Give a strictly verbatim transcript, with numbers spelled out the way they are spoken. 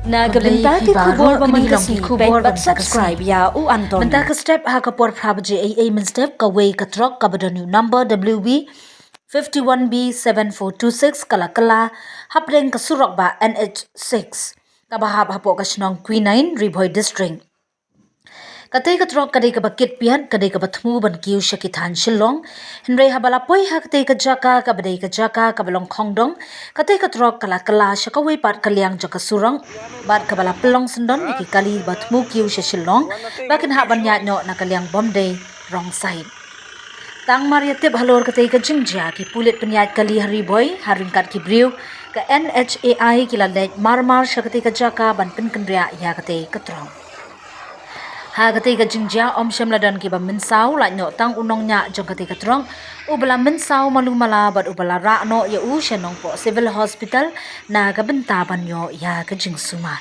Na ka bynta ki khubor ba man ka sngi, peit bad subscribe ïa U Anton. Mynta ka step ha ka por phra baje ei ei mynstep, kawei ka trok kaba don u number W B fifty-one B seven four two six ka la kylla hapdeng ka surok ba N H six kaba hap hapoh ka shnong Quinine, Ri Bhoi District. Katei ka trok ka dei kaba kit piat, ka dei kaba thmu ban kiew sha ki thaiñ Shillong. Hynrei haba la poi ha katei ka jaka kaba dei ka jaka kaba long khongdong, katei ka trok ka la kylla sha kawei pat ka liang jong ka surok bad kaba la pynlong syndon ïa ki kali ba thmu kiew sha Shillong ba kin hap ban ïaid noh na ka liang Bombay wrong side. Tang mar ïa tip halor katei ka jingjia, ki pulit pynïaid kali ha Ri Bhoi, ha ryngkat ki briew ka N H A I, ki la leit mar mar sha katei ka jaka ban pynkynriah ïa katei ka trok. Ha katei ka jingjia ym shym la don kiba mynsaw, lait noh tang u nongñiah jong katei ka trok uba la mynsaw malu mala bad uba la rah noh ïa u sha Nongpoh Civil Hospital na ka bynta ban ïoh ïa ka jingsumar.